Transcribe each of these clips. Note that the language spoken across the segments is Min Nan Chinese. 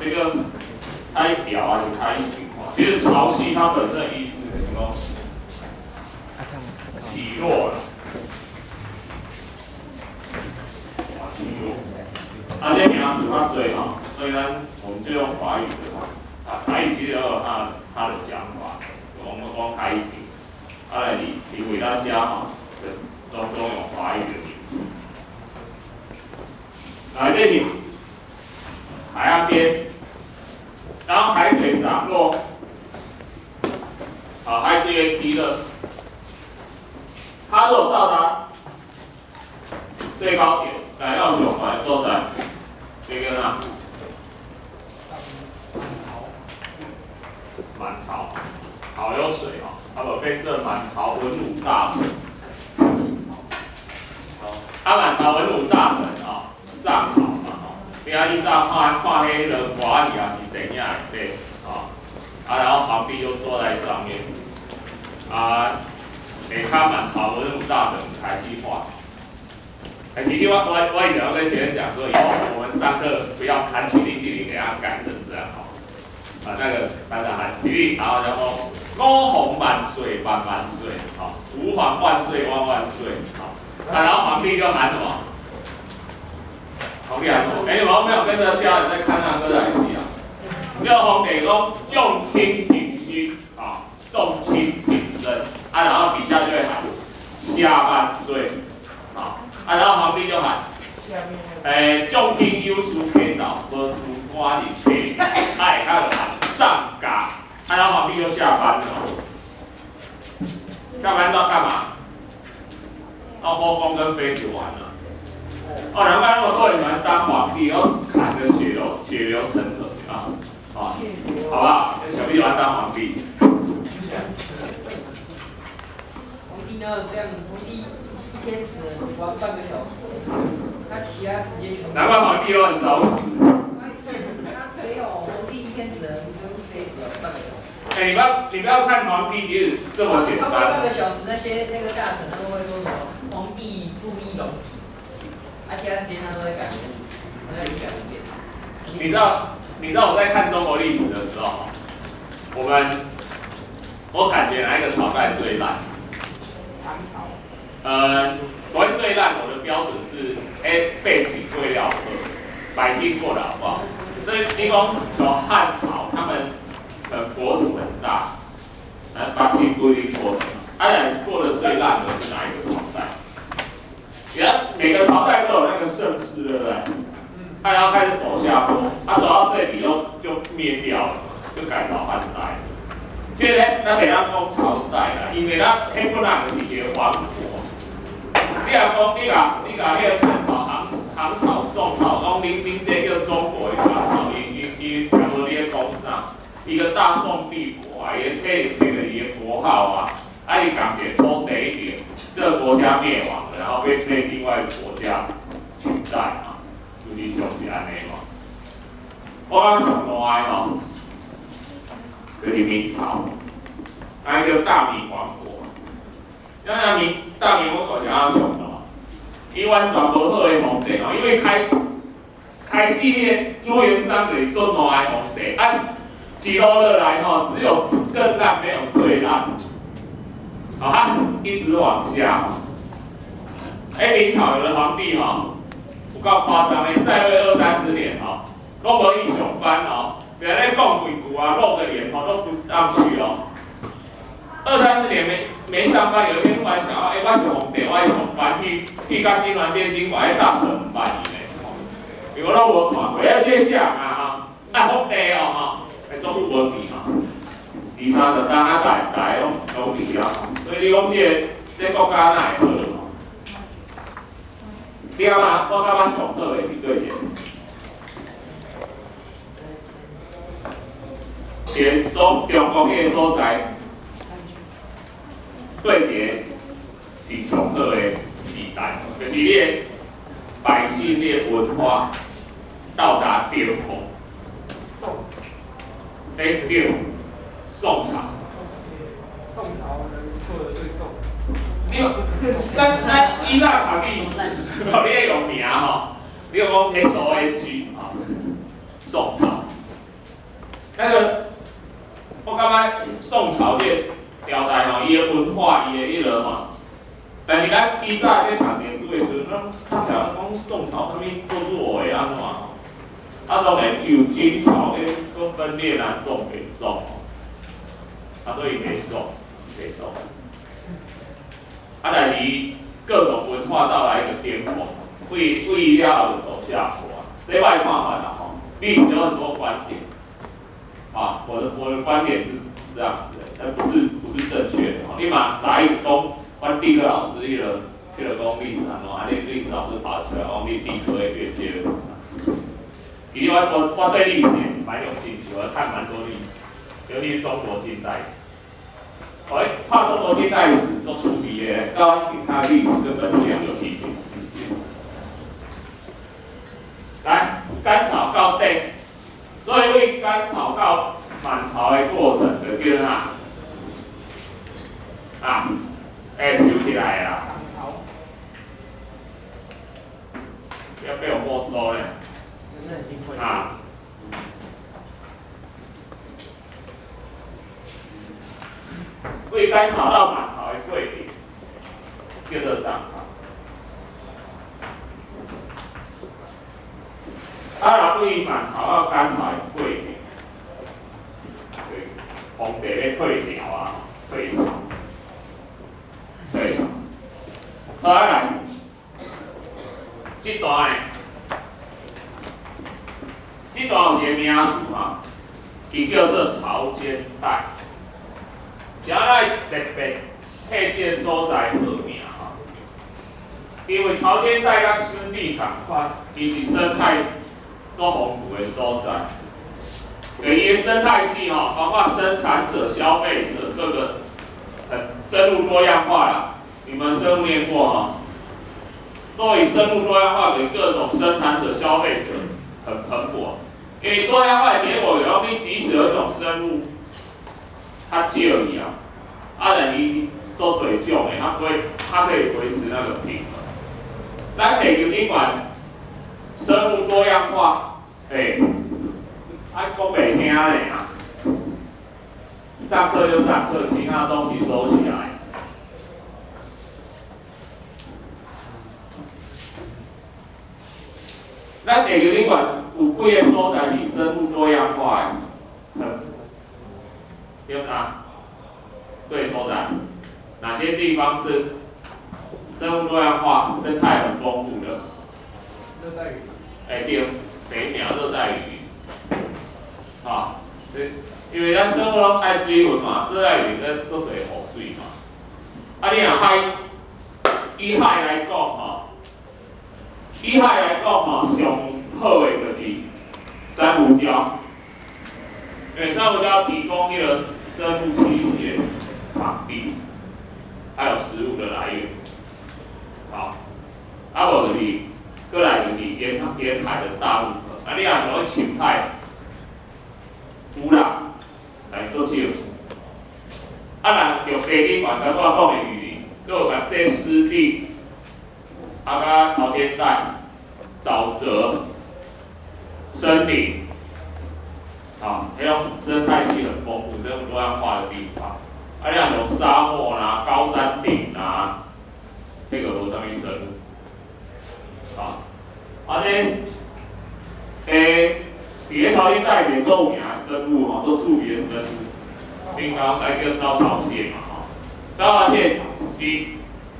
這個台表還是台語？其實潮汐它本身的意思是講起落啦，啊起落。啊，這名詞較濟吼，所以咱我們就用華語的話，啊台語其實也有它的講法，我們講台語，啊來你為大家吼，就攏總用華語的名詞。來，這是海岸邊，當海水漲落，好，海水會起落，它如果到達最高點，來到上懸的所在，這個呢？滿潮，潮有水哦，它會變成滿朝文武大臣。啊，滿朝文武大臣哦，上朝嘛吼，你啊，以早看看彼个歌仔戲，也是電影內底，吼，啊，然後皇帝就坐在上面，啊，下跤滿朝文武大臣開始喊。欸，其實我以前要跟學生講說，以後我們上課不要喊起立敬禮，給他改成這樣吼。啊，那個班長喊起立，然後吾皇萬歲萬萬歲，好，吾皇萬歲萬萬歲，好。啊，然後皇帝就喊什麼？皇帝喊什麼？欸，你們沒有跟着家人在看那歌仔戲啊？那皇帝講眾卿平身，啊，眾卿平身，啊，然後底下就會喊下萬歲，啊，啊，然後皇帝就喊，欸，眾卿有事啟奏，無事趕緊起，哎，他就喊上駕，啊，然後皇帝就下班了。下班到幹嘛？到後宮跟妃子玩了。哦，難怪那麼多人喜歡當皇帝，然後砍得血流血流成河啊！啊，好不好？小弟喜歡當皇帝。皇帝呢？這樣子，皇帝一天只能玩半個小時，他其他時間全部。難怪皇帝都很早死。他沒有，皇帝一天只能跟妃子玩半個小時。欸，你不要看皇帝其實這麼簡單。超過半個小時，那些那個大臣他們會說什麼？皇帝注意龍體，啊，其他時間他都在改，他在改變。你知道我在看中國歷史的時候，我感覺哪一個朝代最爛？唐朝。所謂最爛，我的標準是，欸，百姓過了好，百姓過得好不好？所以你講像漢朝，他們國土很大，百姓不一定過得好。當然，過得最爛的是哪一個朝代？你看每個朝代都有那個盛世，對不對？他然後開始走下坡，他走到這裡就滅掉了，就改朝換代。其實咧，咱袂當講朝代啦，因為咱彼本來就是一個王國。你若講你共彼個漢朝、唐朝、宋朝，講恁這叫中國的王朝，伊聽無你咧講啥？一個大宋帝國啊，伊摕著伊的國號啊，啊伊共一個土地一點，這個國家滅亡了，然後被另外一個國家取代嘛，就是上是按呢嘛。我講上爛的吼，就是明朝，啊叫大明王國。那大明王國是按怎上爛？伊完全無好的皇帝吼，因為開始的朱元璋就是足爛的皇帝，啊，一路落來吼，只有更爛，沒有最爛。好，他一直往下。哎，明朝有的皇帝吼，有夠誇張的，在位二三十年吼，攏無去上班哦，別咧講幾句啊，露個臉吼都不上去哦。二三十年沒上班，有一天突然想到，欸，我是皇帝，我愛上班去到金鑾殿頂，我彼大臣毋捌伊呢，因為我攏無看過，啊，這啥啊吼？啊，皇帝哦吼，欸，總無去吼，二三十冬啊，大家攏去啊，所以你講這個國家哪會好？你感覺我感覺上好的是佗一個？連中國彼個所在，對一個是上好的時代，就是你的百姓的文化到達頂峰。宋。欸，對，宋朝。宋朝人過得最宋。你有，咱以早讀歷史，你愛用名吼，你講 SONG 吼，宋朝。那个，我感覺宋朝這個朝代吼，伊的文化，伊的彼落吼，但是咱以早咧讀歷史的時陣，攏較起來講宋朝啥物做弱的按怎吼？啊，當然有金朝咧，閣分裂南宋北宋吼，啊，所以北宋，北宋。啊，但是伊各種文化到來一個巔峰，為為了後就走下坡。這我的看法啦吼，歷史有很多觀點，啊，我的觀點是這樣子的，但不是正確的吼。你嘛使講，阮地科老師彼個講歷史按怎，啊，你歷史老師跑出來講你地科的越界。其實我對歷史也蠻有興趣，我看蠻多歷史，尤其是中國近代史。我看中國近代史足趣味的，佮其他歷史根本是兩個平行世界。來，甘草到底，所以為甘草到滿潮的過程就叫啥？啊，欸，收起來啦！要被我沒收咧！啊！為甘草到滿潮的過程叫做漲潮。啊，若對滿潮到甘草的過程，對，皇帝咧退朝啊，退朝，退朝。好啊，來，這段呢，這段有一個名詞哈，伊叫做潮間帶。啥來特別替這個所在號名吼？因為潮間帶佮濕地仝款，伊是生態足豐富的所在。對，伊的生態系吼，包括生產者、消費者各個很生物多樣化啦。你們生物念過吼？所以生物多樣化給各種生產者、消費者很蓬勃。因為多樣化的結果，有你即使有一種生物，較少伊啊，啊，但伊做濟種的，它不會，它可以維持那個平衡。咱地球頂懸生物多樣化，欸，啊講袂聽咧啊！上課就上課，其他東西收起來。咱地球頂懸有幾個所在是生物多樣化的，很，對啊，對所在，哪些地方是生物多樣化、生態很豐富的？熱帶雨。欸，對，北苗熱帶雨。啊，因為咱生物攏愛水分嘛，熱帶雨咱足濟雨水嘛。啊，你若海，以海來講吼，以海來講吼，上好的就是珊瑚礁，因為珊瑚礁提供彼個生物棲息的場地，還有食物的來源。好，啊無就是，閣來就是沿海的大陸河。啊，你若想欲深海，有啦，來做少。啊，若著地頂懸，剛我講的雨林，閣有共這濕地，啊，佮潮間帶、沼澤、森林，啊，彼種生態系很豐富、生物多樣化的地方。啊，你若像沙漠啦、高山頂啦，彼個無啥物生物。啊，啊這，欸，佇咧潮間帶裡做有名的生物吼，做趣味的生物，恁講來叫招潮蟹嘛吼。招潮蟹，伊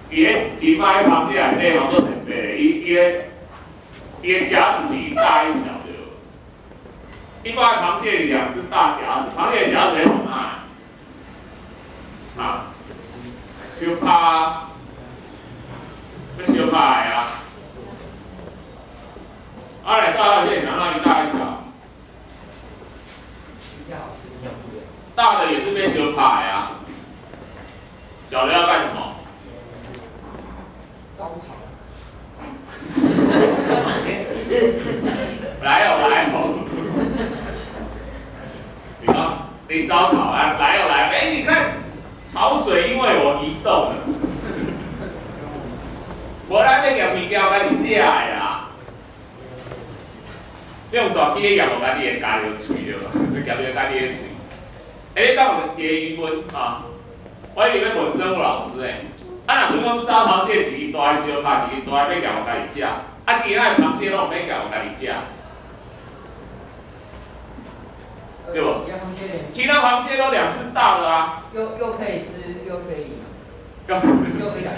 咧一般螃蟹內底吼做特別的，伊的夾子是一大一小的。一般的螃蟹兩隻大夾子，螃蟹的夾子咧創啥？啊，相拍，欲相拍的啊。啊，來招潮蟹，難道一大一小？大的也是被相拍的啊，小的要幹什麼？招潮。來哦來哦，你講你招潮啊？來哦來，欸，你看潮水因為我移動了，無咱欲攑物件家己食的啦。你用大器攑予家己會咬著喙對吧？夾著家己的喙。欸，你敢有一個疑問啊？我一直欲問生物老師欸，啊，若準講招潮蟹一支大相拍一支大欲夾予家己食，啊，其他的螃蟹攏毋免夾予家己食，對無？其他螃蟹咧，其他螃蟹都兩隻大的啊。又可以吃，又可以，又可以打架。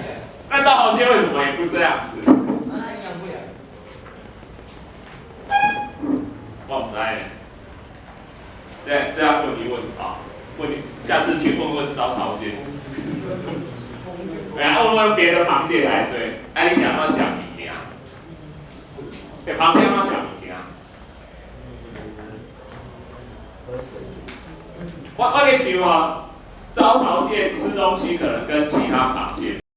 那招潮蟹為什麼也不這樣子？啊，那營養不良。我毋知呢。這要問一問啊，問你，下次去問問招潮蟹。哎，問問別的螃蟹才對。哎，你想要食物件？欸，螃蟹按怎食物件？我咧想啊，招潮蟹吃東西可能跟其他螃蟹。